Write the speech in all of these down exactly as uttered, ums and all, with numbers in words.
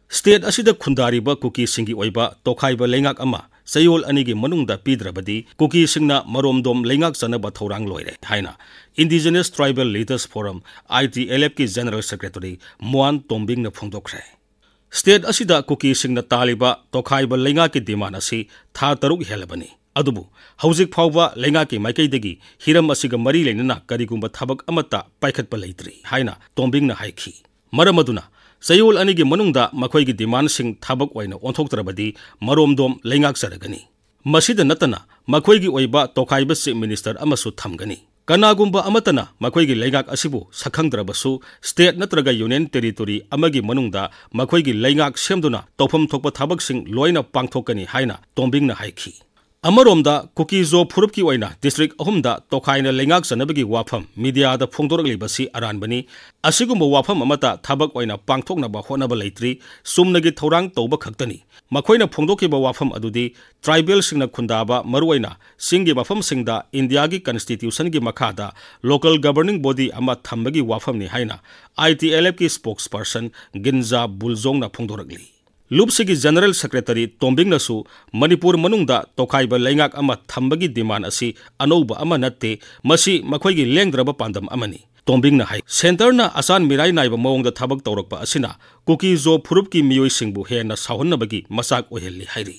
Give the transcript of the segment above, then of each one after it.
State ꯑꯁꯤꯗ ꯈꯨꯟꯗꯥꯔꯤꯕ ꯀꯨꯀꯤꯁꯤꯡꯒꯤ ꯑꯣꯏꯕ ꯇꯣꯈꯥꯏꯕ ꯂꯩꯉꯥꯛ ꯑꯃ ꯆꯌꯣꯜ ꯑꯅꯤꯒꯤ ꯃꯅꯨꯡꯗ ꯄꯤꯗ꯭ꯔꯕꯗꯤ ꯀꯨꯀꯤꯁꯤꯡꯅ ꯃꯔꯣꯝꯗꯣꯝ ꯂꯩꯉꯥꯛ ꯆꯠꯅꯕ ꯊꯧꯔꯥꯡ ꯂꯣꯏꯔꯦ ꯍꯥꯏꯅ Indigenous Tribal Leaders Forum, I T L F ꯀꯤ General Secretary ꯃꯣꯍꯟ ꯇꯣꯝꯕꯤꯡꯅ ꯐꯣꯡꯗꯣꯛꯈ꯭ꯔꯦ꯫ State ꯑꯁꯤꯗ ꯀꯨꯀꯤꯁꯤꯡꯅ ꯇꯥꯜꯂꯤꯕ ꯇꯣꯈꯥꯏꯕ ꯂꯩꯉꯥꯛꯀꯤ demand ꯑꯁꯤ ꯊꯥ ꯇꯔꯨꯛ ꯍꯦꯜꯂꯕꯅꯤ꯫ ꯑꯗꯨꯕꯨ ꯍꯧꯖꯤꯛ ꯐꯥꯎꯕ ꯂꯩꯉꯥꯛꯀꯤ ꯃꯥꯏꯀꯩꯗꯒꯤ ꯍꯤꯔꯝ ꯑꯁꯤꯒ ꯃꯔꯤ ꯂꯩꯅꯅ ꯀꯔꯤꯒꯨꯝꯕ ꯊꯕꯛ ꯑꯃꯠꯇ ꯄꯥꯏꯈꯠꯄ ꯂꯩꯇ꯭ꯔꯤ ꯍꯥꯏꯅ ꯇꯣꯝꯕꯤꯡꯅ ꯍꯥꯏꯈꯤ꯫ ꯃꯔꯝ ꯑꯗꯨꯅ ꯆꯌꯣꯜ ꯑꯅꯤꯒꯤ ꯃꯅꯨꯡꯗ ꯃꯈꯣꯏꯒꯤ demandꯁꯤꯡ ꯊꯕꯛ ꯑꯣꯏꯅ ꯑꯣꯟꯊꯣꯛꯇ꯭ꯔꯕꯗꯤ ꯃꯔꯣꯝꯗꯣꯝ ꯂꯩꯉꯥꯛꯆꯔꯒꯅꯤ꯫ ꯃꯁꯤꯗ ꯅꯠꯇꯅ ꯃꯈꯣꯏꯒꯤ ꯑꯣꯏꯕ ꯇꯣꯈꯥꯏꯕ Chief Minister ꯑꯃꯁꯨ ꯊꯝꯒꯅꯤ꯫ ꯀꯅꯥꯒꯨꯝꯕ ꯑꯃꯠꯇꯅ ꯃꯈꯣꯏꯒꯤ ꯂꯩꯉꯥꯛ ꯑꯁꯤꯕꯨ ꯁꯛꯈꯪꯗ꯭ꯔꯕꯁꯨ state ꯅꯠꯇ꯭ꯔꯒ Union Territory ꯑꯃꯒꯤ ꯃꯅꯨꯡꯗ ꯃꯈꯣꯏꯒꯤ ꯂꯩꯉꯥꯛ ꯁꯦꯝꯗꯨꯅ ꯇꯧꯐꯝ ꯊꯣꯛꯄ ꯊꯕꯛꯁꯤꯡ ꯂꯣꯏꯅ ꯄꯥꯡꯊꯣꯛꯀꯅꯤ ꯍꯥꯏꯅ ꯇꯣꯝꯕꯤꯡꯅ ꯍꯥꯏꯈꯤ꯫ ꯑꯃꯔꯣꯝꯗ ꯀꯨꯀꯤ-ꯖꯣ ꯐꯨꯔꯨꯞꯀꯤ ꯑꯣꯏꯅ district ꯑꯍꯨꯝꯗ ꯇꯣꯈꯥꯏꯅ ꯂꯩꯉꯥꯛꯆꯅꯕꯒꯤ ꯋꯥꯐꯝ mediaꯗ ꯐꯣꯡꯗꯣꯔꯛꯂꯤꯕꯁꯤ ꯑꯔꯥꯟꯕꯅꯤ꯫ ꯑꯁꯤꯒꯨꯝꯕ ꯋꯥꯐꯝ ꯑꯃꯠꯇ ꯊꯕꯛ ꯑꯣꯏꯅ ꯄꯥꯡꯊꯣꯛꯅꯕ ꯍꯣꯠꯅꯕ ꯂꯩꯇ꯭ꯔꯤ꯫ ꯆꯨꯝꯅꯒꯤ ꯊꯧꯔꯥꯡ ꯇꯧꯕ ꯈꯛꯇꯅꯤ꯫ ꯃꯈꯣꯏꯅ ꯐꯣꯡꯗꯣꯛꯈꯤꯕ ꯋꯥꯐꯝ ꯑꯗꯨꯗꯤ tribalꯁꯤꯡꯅ ꯈꯨꯟꯗꯥꯕ ꯃꯔꯨꯑꯣꯏꯅ ꯆꯤꯡꯒꯤ ꯃꯐꯝꯁꯤꯡꯗ Indiaꯒꯤ Constitutionꯒꯤ ꯃꯈꯥꯗ local governing body ꯑꯃ ꯊꯝꯕꯒꯤ ꯋꯥꯐꯝꯅꯤ ꯍꯥꯏꯅ I T L Fꯀꯤ spokesperson ꯒꯤꯟꯖꯥ ꯕꯨꯜꯖꯣꯡꯅ ꯐꯣꯡꯗꯣꯔꯛꯂꯤ꯫ ꯂꯨꯞꯁꯤꯒꯤ General Secretary ꯇꯣꯝꯕꯤꯡꯅꯁꯨ Manipur ꯃꯅꯨꯡꯗ ꯇꯣꯈꯥꯏꯕ ꯂꯩꯉꯥꯛ ꯑꯃ ꯊꯝꯕꯒꯤ demand ꯑꯁꯤ ꯑꯅꯧꯕ ꯑꯃ ꯅꯠꯇꯦ, ꯃꯁꯤ ꯃꯈꯣꯏꯒꯤ ꯂꯦꯡꯗ꯭ꯔꯕ ꯄꯥꯟꯗꯝ ꯑꯃꯅꯤ꯫ ꯇꯣꯝꯕꯤꯡꯅ ꯍꯥꯏ, centreꯅ ꯑꯆꯥꯟ ꯃꯤꯔꯥꯏ ꯅꯥꯏꯕ ꯃꯑꯣꯡꯗ ꯊꯕꯛ ꯇꯧꯔꯛꯄ ꯑꯁꯤꯅ ꯀꯨꯀꯤ-ꯖꯣ ꯐꯨꯔꯨꯞꯀꯤ ꯃꯤꯑꯣꯏꯁꯤꯡꯕꯨ ꯍꯦꯟꯅ ꯁꯥꯎꯍꯟꯅꯕꯒꯤ ꯃꯆꯥꯛ ꯑꯣꯏꯍꯜꯂꯤ ꯍꯥꯏꯔꯤ꯫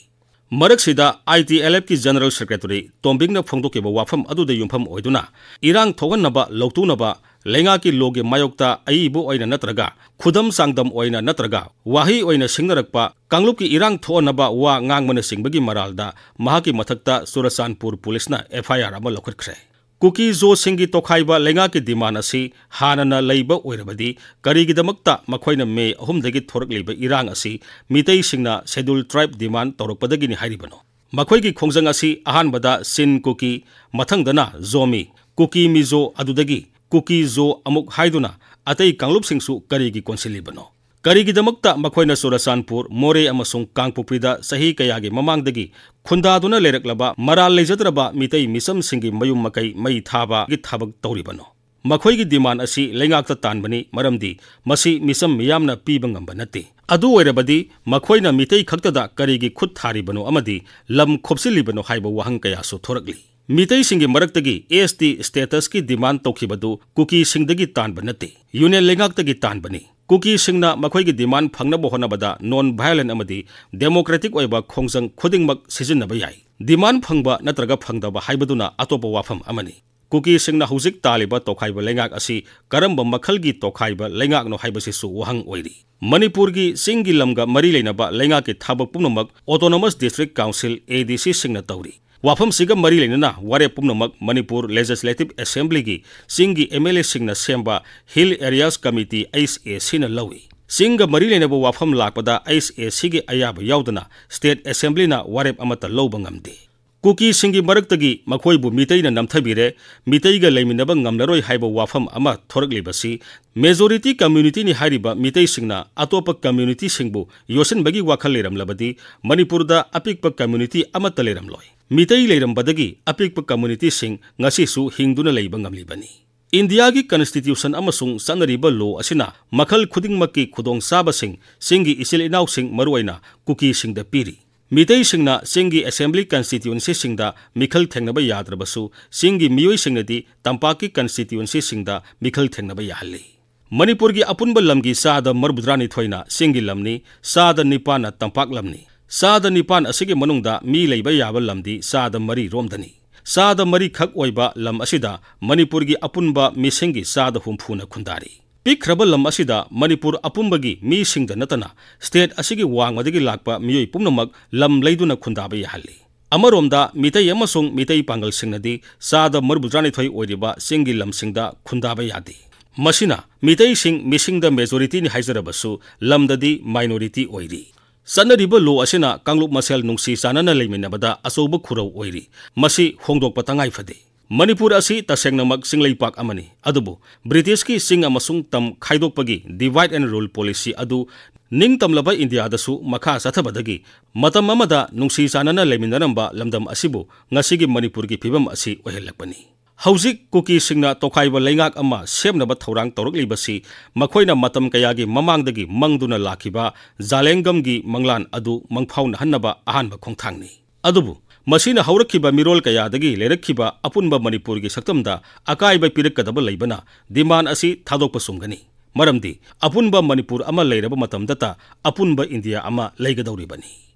ꯃꯔꯛꯁꯤꯗ I T L Fꯀꯤ General Secretary ꯇꯣꯝꯕꯤꯡꯅ ꯐꯣꯡꯗꯣꯛꯈꯤꯕ ꯋꯥꯐꯝ ꯑꯗꯨꯗ ꯌꯨꯝꯐꯝ ꯑꯣꯏꯗꯨꯅ ꯏꯔꯥꯡ ꯊꯣꯛꯍꯟꯅꯕ ꯂꯧꯇꯨꯅꯕ ꯂꯩꯉꯥꯛꯀꯤ lawꯒꯤ ꯃꯥꯌꯣꯛꯇ ꯑꯏꯕ ꯑꯣꯏꯅ ꯅꯠꯇ꯭ꯔꯒ ꯈꯨꯗꯝ ꯆꯥꯡꯗꯝ ꯑꯣꯏꯅ ꯅꯠꯇ꯭ꯔꯒ ꯋꯥꯍꯩ ꯑꯣꯏꯅ ꯁꯤꯡꯅꯔꯛꯄ ꯀꯥꯡꯂꯨꯞꯀꯤ ꯏꯔꯥꯡ ꯊꯣꯛꯍꯟꯅꯕ ꯋꯥ ꯉꯥꯡꯕꯅꯆꯤꯡꯕꯒꯤ ꯃꯔꯥꯜꯗ ꯃꯍꯥꯛꯀꯤ ꯃꯊꯛꯇ ꯆꯨꯔꯆꯥꯟꯄꯨꯔ ꯄꯨꯂꯤꯁꯅ F I R ꯑꯃ ꯂꯧꯈꯠꯈ꯭ꯔꯦ꯫ ꯀꯨꯀꯤ-ꯖꯣꯁꯤꯡꯒꯤ ꯇꯣꯈꯥꯏꯕ ꯂꯩꯉꯥꯛꯀꯤ demand ꯑꯁꯤ ꯍꯥꯟꯅꯅ ꯂꯩꯕ ꯑꯣꯏꯔꯕꯗꯤ ꯀꯔꯤꯒꯤꯗꯃꯛꯇ ꯃꯈꯣꯏꯅ May ꯑꯍꯨꯝꯗꯒꯤ ꯊꯣꯔꯛꯂꯤꯕ ꯏꯔꯥꯡ ꯑꯁꯤ ꯃꯤꯇꯩꯁꯤꯡꯅ Scheduled Tribe demand ꯇꯧꯔꯛꯄꯗꯒꯤꯅꯤ ꯍꯥꯏꯔꯤꯕꯅꯣ? ꯃꯈꯣꯏꯒꯤ ꯈꯣꯡꯖꯪ ꯑꯁꯤ ꯑꯍꯥꯟꯕꯗ ꯆꯤꯟ ꯀꯨꯀꯤ, ꯃꯊꯪꯗꯅ ꯖꯣꯃꯤ, ꯀꯨꯀꯤ ꯃꯤꯖꯣ, ꯑꯗꯨꯗꯒꯤ ꯀꯨꯀꯤ-ꯖꯣ ꯑꯃꯨꯛ ꯍꯥꯏꯗꯨꯅ ꯑꯇꯩ ꯀꯥꯡꯂꯨꯞꯁꯤꯡꯁꯨ ꯀꯔꯤꯒꯤ ꯀꯣꯟꯁꯤꯜꯂꯤꯕꯅꯣ? ꯀꯔꯤꯒꯤꯗꯃꯛꯇ ꯃꯈꯣꯏꯅ ꯆꯨꯔꯆꯥꯟꯄꯨꯔ, ꯃꯣꯔꯦ ꯑꯃꯁꯨꯡ ꯀꯥꯡꯄꯣꯛꯄꯤꯗ ꯆꯍꯤ ꯀꯌꯥꯒꯤ ꯃꯃꯥꯡꯗꯒꯤ ꯈꯨꯟꯗꯥꯗꯨꯅ ꯂꯩꯔꯛꯂꯕ ꯃꯔꯥꯜ ꯂꯩꯖꯗ꯭ꯔꯕ ꯃꯤꯇꯩ ꯃꯤꯆꯝꯁꯤꯡꯒꯤ ꯃꯌꯨꯝ ꯃꯀꯩ ꯃꯩ ꯊꯥꯕꯒꯤ ꯊꯕꯛ ꯇꯧꯔꯤꯕꯅꯣ? ꯃꯈꯣꯏꯒꯤ demand ꯑꯁꯤ ꯂꯩꯉꯥꯛꯇ ꯇꯥꯟꯕꯅꯤ, ꯃꯔꯝꯗꯤ ꯃꯁꯤ ꯃꯤꯆꯝ ꯃꯤꯌꯥꯝꯅ ꯄꯤꯕ ꯉꯝꯕ ꯅꯠꯇꯦ꯫ ꯑꯗꯨ ꯑꯣꯏꯔꯕꯗꯤ ꯃꯈꯣꯏꯅ ꯃꯤꯇꯩ ꯈꯛꯇꯗ ꯀꯔꯤꯒꯤ ꯈꯨꯠ ꯊꯥꯔꯤꯕꯅꯣ ꯑꯃꯗꯤ ꯂꯝ ꯈꯣꯞꯆꯤꯜꯂꯤꯕꯅꯣ ꯍꯥꯏꯕ ꯋꯥꯍꯪ ꯀꯌꯥꯁꯨ ꯊꯣꯔꯛꯂꯤ꯫ ꯃꯤꯇꯩꯁꯤꯡꯒꯤ ꯃꯔꯛꯇꯒꯤ S T status ꯀꯤ demand ꯇꯧꯈꯤꯕꯗꯨ ꯀꯨꯀꯤꯁꯤꯡꯗꯒꯤ ꯇꯥꯟꯕ ꯅꯠꯇꯦ, Union ꯂꯩꯉꯥꯛꯇꯒꯤ ꯇꯥꯟꯕꯅꯤ꯫ ꯀꯨꯀꯤꯁꯤꯡꯅ ꯃꯈꯣꯏꯒꯤ demand ꯐꯪꯅꯕ ꯍꯣꯠꯅꯕꯗ non violent ꯑꯃꯗꯤ democratic ꯑꯣꯏꯕ ꯈꯣꯡꯖꯪ ꯈꯨꯗꯤꯡꯃꯛ ꯁꯤꯖꯤꯟꯅꯕ ꯌꯥꯏ꯫ Demand ꯐꯪꯕ ꯅꯠꯇ꯭ꯔꯒ ꯐꯪꯗꯕ ꯍꯥꯏꯕꯗꯨꯅ ꯑꯇꯣꯞꯄ ꯋꯥꯐꯝ ꯑꯃꯅꯤ꯫ ꯀꯨꯀꯤꯁꯤꯡꯅ ꯍꯧꯖꯤꯛ ꯇꯥꯜꯂꯤꯕ ꯇꯣꯈꯥꯏꯕ ꯂꯩꯉꯥꯛ ꯑꯁꯤ ꯀꯔꯝꯕ ꯃꯈꯜꯒꯤ ꯇꯣꯈꯥꯏꯕ ꯂꯩꯉꯥꯛꯅꯣ ꯍꯥꯏꯕꯁꯤꯁꯨ ꯋꯥꯍꯪ ꯑꯣꯏꯔꯤ꯫ ꯃꯅꯤꯄꯨꯔꯒꯤ ꯆꯤꯡꯒꯤ ꯂꯝꯒ ꯃꯔꯤ ꯂꯩꯅꯕ ꯂꯩꯉꯥꯛꯀꯤ ꯊꯕꯛ ꯄꯨꯝꯅꯃꯛ Autonomous District Council, A D C ꯁꯤꯡꯅ ꯇꯧꯔꯤ꯫ ꯋꯥꯐꯝꯁꯤꯒ ꯃꯔꯤ ꯂꯩꯅꯅ ꯋꯥꯔꯦꯞ ꯄꯨꯝꯅꯃꯛ ꯃꯅꯤꯄꯨꯔ Legislative Assembly ꯒꯤ ꯆꯤꯡꯒꯤ M L A ꯁꯤꯡꯅ ꯁꯦꯝꯕ Hill Areas Committee, H A C ꯅ ꯂꯧꯏ꯫ ꯆꯤꯡꯒ ꯃꯔꯤ ꯂꯩꯅꯕ ꯋꯥꯐꯝ ꯂꯥꯛꯄꯗ H A C ꯒꯤ ꯑꯌꯥꯕ ꯌꯥꯎꯗꯅ State Assembly ꯅ ꯋꯥꯔꯦꯞ ꯑꯃꯠꯇ ꯂꯧꯕ ꯉꯝꯗꯦ꯫ ꯀꯨꯀꯤꯁꯤꯡꯒꯤ ꯃꯔꯛꯇꯒꯤ ꯃꯈꯣꯏꯕꯨ ꯃꯤꯇꯩꯅ ꯅꯝꯊꯕꯤꯔꯦ, ꯃꯤꯇꯩꯒ ꯂꯩꯃꯤꯟꯅꯕ ꯉꯝꯂꯔꯣꯏ ꯍꯥꯏꯕ ꯋꯥꯐꯝ ꯑꯃ ꯊꯣꯔꯛꯂꯤꯕꯁꯤ majority community ꯅꯤ ꯍꯥꯏꯔꯤꯕ ꯃꯤꯇꯩꯁꯤꯡꯅ ꯑꯇꯣꯞꯄ community ꯁꯤꯡꯕꯨ ꯌꯣꯠꯁꯤꯟꯕꯒꯤ ꯋꯥꯈꯜ ꯂꯩꯔꯝꯂꯕꯗꯤ ꯃꯅꯤꯄꯨꯔꯗ ꯑꯄꯤꯛꯄ community ꯑꯃꯠꯇ ꯂꯩꯔꯝꯂꯣꯏ꯫ ꯃꯤꯇꯩ ꯂꯩꯔꯝꯕꯗꯒꯤ ꯑꯄꯤꯛꯄ community ꯁꯤꯡ ꯉꯁꯤꯁꯨ ꯍꯤꯡꯗꯨꯅ ꯂꯩꯕ ꯉꯝꯂꯤꯕꯅꯤ꯫ ꯏꯟꯗꯤꯌꯥꯒꯤ constitution ꯑꯃꯁꯨꯡ ꯆꯠꯅꯔꯤꯕ law ꯑꯁꯤꯅ ꯃꯈꯜ ꯈꯨꯗꯤꯡꯃꯛꯀꯤ ꯈꯨꯗꯣꯡꯆꯥꯕꯁꯤꯡ ꯆꯤꯡꯒꯤ ꯏꯆꯤꯜ ꯏꯅꯥꯎꯁꯤꯡ, ꯃꯔꯨꯑꯣꯏꯅ ꯀꯨꯀꯤꯁꯤꯡꯗ ꯄꯤꯔꯤ꯫ ꯃꯤꯇꯩꯁꯤꯡꯅ ꯆꯤꯡꯒꯤ assembly constituency ꯁꯤꯡꯗ ꯃꯤꯈꯜ ꯊꯦꯡꯅꯕ ꯌꯥꯗ꯭ꯔꯕꯁꯨ, ꯆꯤꯡꯒꯤ ꯃꯤꯑꯣꯏꯁꯤꯡꯅꯗꯤ ꯇꯝꯄꯥꯛꯀꯤ constituency ꯁꯤꯡꯗ ꯃꯤꯈꯜ ꯊꯦꯡꯅꯕ ꯌꯥꯍꯜꯂꯤ꯫ ꯃꯅꯤꯄꯨꯔꯒꯤ ꯑꯄꯨꯟꯕ ꯂꯝꯒꯤ ꯆꯥꯗ ꯃꯔꯤꯐꯨꯇꯔꯥꯅꯤꯊꯣꯏꯅ ꯆꯤꯡꯒꯤ ꯂꯝꯅꯤ, ꯆꯥꯗ ꯅꯤꯄꯥꯟꯅ ꯇꯝꯄꯥꯛ ꯂꯝꯅꯤ꯫ ꯆꯥꯗ ꯅꯤꯄꯥꯟ ꯑꯁꯤꯒꯤ ꯃꯅꯨꯡꯗ ꯃꯤ ꯂꯩꯕ ꯌꯥꯕ ꯂꯝꯗꯤ ꯆꯥꯗ ꯃꯔꯤ ꯔꯣꯝꯗꯅꯤ꯫ ꯆꯥꯗ ꯃꯔꯤ ꯈꯛ ꯑꯣꯏꯕ ꯂꯝ ꯑꯁꯤꯗ ꯃꯅꯤꯄꯨꯔꯒꯤ ꯑꯄꯨꯟꯕ ꯃꯤꯁꯤꯡꯒꯤ ꯆꯥꯗ ꯍꯨꯝꯐꯨꯅ ꯈꯨꯟꯗꯥꯔꯤ꯫ ꯄꯤꯛꯈ꯭ꯔꯕ ꯂꯝ ꯑꯁꯤꯗ ꯃꯅꯤꯄꯨꯔ ꯑꯄꯨꯝꯕꯒꯤ ꯃꯤꯁꯤꯡꯗ ꯅꯠꯇꯅ state ꯑꯁꯤꯒꯤ ꯋꯥꯡꯃꯗꯒꯤ ꯂꯥꯛꯄ ꯃꯤꯑꯣꯏ ꯄꯨꯝꯅꯃꯛ ꯂꯝ ꯂꯩꯗꯨꯅ ꯈꯨꯟꯗꯥꯕ ꯌꯥꯍꯜꯂꯤ꯫ ꯑꯃꯔꯣꯝꯗ ꯃꯤꯇꯩ ꯑꯃꯁꯨꯡ ꯃꯤꯇꯩ ꯄꯥꯡꯒꯜꯁꯤꯡꯅꯗꯤ ꯆꯥꯗ ꯃꯔꯤꯐꯨꯇꯔꯥꯅꯤꯊꯣꯏ ꯑꯣꯏꯔꯤꯕ ꯆꯤꯡꯒꯤ ꯂꯝꯁꯤꯡꯗ ꯈꯨꯟꯗꯥꯕ ꯌꯥꯗꯦ꯫ ꯃꯁꯤꯅ ꯃꯤꯇꯩꯁꯤꯡ ꯃꯤꯁꯤꯡꯗ majority ꯅꯤ ꯍꯥꯏꯖꯔꯕꯁꯨ ꯂꯝꯗꯗꯤ minority ꯑꯣꯏꯔꯤ꯫ ꯆꯠꯅꯔꯤꯕ law ꯑꯁꯤꯅ ꯀꯥꯡꯂꯨꯞ ꯃꯁꯦꯜ ꯅꯨꯡꯁꯤ ꯆꯥꯟꯅꯅ ꯂꯩꯃꯤꯟꯅꯕꯗ ꯑꯆꯧꯕ ꯈꯨꯔꯧ ꯑꯣꯏꯔꯤ꯫ ꯃꯁꯤ ꯍꯣꯡꯗꯣꯛꯄ ꯇꯉꯥꯏ ꯐꯗꯦ꯫ ꯃꯅꯤꯄꯨꯔ ꯑꯁꯤ ꯇꯁꯦꯡꯅꯃꯛ ꯆꯤꯡꯂꯩꯄꯥꯛ ꯑꯃꯅꯤ, ꯑꯗꯨꯕꯨ ꯕ꯭ꯔꯤꯇꯤꯁꯀꯤ ꯆꯤꯡ ꯑꯃꯁꯨꯡ ꯇꯝ ꯈꯥꯏꯗꯣꯛꯄꯒꯤ divide and rule policy ꯑꯗꯨ ꯅꯤꯡꯇꯝꯂꯕ ꯏꯟꯗꯤꯌꯥꯗꯁꯨ ꯃꯈꯥ ꯆꯠꯊꯕꯗꯒꯤ ꯃꯇꯝ ꯑꯃꯗ ꯅꯨꯡꯁꯤ ꯆꯥꯟꯅꯅ ꯂꯩꯃꯤꯟꯅꯔꯝꯕ ꯂꯝꯗꯝ ꯑꯁꯤꯕꯨ ꯉꯁꯤꯒꯤ ꯃꯅꯤꯄꯨꯔꯒꯤ ꯐꯤꯕꯝ ꯑꯁꯤ ꯑꯣꯏꯍꯜꯂꯛꯄꯅꯤ꯫ ꯍꯧꯖꯤꯛ ꯀꯨꯀꯤꯁꯤꯡꯅ ꯇꯣꯈꯥꯏꯕ ꯂꯩꯉꯥꯛ ꯑꯃ ꯁꯦꯝꯅꯕ ꯊꯧꯔꯥꯡ ꯇꯧꯔꯛꯂꯤꯕꯁꯤ ꯃꯈꯣꯏꯅ ꯃꯇꯝ ꯀꯌꯥꯒꯤ ꯃꯃꯥꯡꯗꯒꯤ ꯃꯪꯗꯨꯅ ꯂꯥꯛꯈꯤꯕ ꯖꯥꯂꯦꯡꯒꯝꯒꯤ ꯃꯪꯂꯥꯟ ꯑꯗꯨ ꯃꯪꯐꯥꯎꯅꯍꯟꯅꯕ ꯑꯍꯥꯟꯕ ꯈꯣꯡꯊꯥꯡꯅꯤ꯫ ꯑꯗꯨꯕꯨ ꯃꯁꯤꯅ ꯍꯧꯔꯛꯈꯤꯕ ꯃꯤꯔꯣꯜ ꯀꯌꯥꯗꯒꯤ ꯂꯩꯔꯛꯈꯤꯕ ꯑꯄꯨꯟꯕ ꯃꯅꯤꯄꯨꯔꯒꯤ ꯁꯛꯇꯝꯗ ꯑꯀꯥꯏꯕ ꯄꯤꯔꯛꯀꯗꯕ ꯂꯩꯕꯅ ꯗꯤꯃꯥꯟ ꯑꯁꯤ ꯊꯥꯗꯣꯛꯄ ꯆꯨꯝꯒꯅꯤ꯫ ꯃꯔꯝꯗꯤ ꯑꯄꯨꯟꯕ ꯃꯅꯤꯄꯨꯔ ꯑꯃ ꯂꯩꯔꯕ ꯃꯇꯝꯗꯇ ꯑꯄꯨꯟꯕ ꯏꯟꯗꯤꯌꯥ ꯑꯃ ꯂꯩꯒꯗꯧꯔꯤꯕꯅꯤ꯫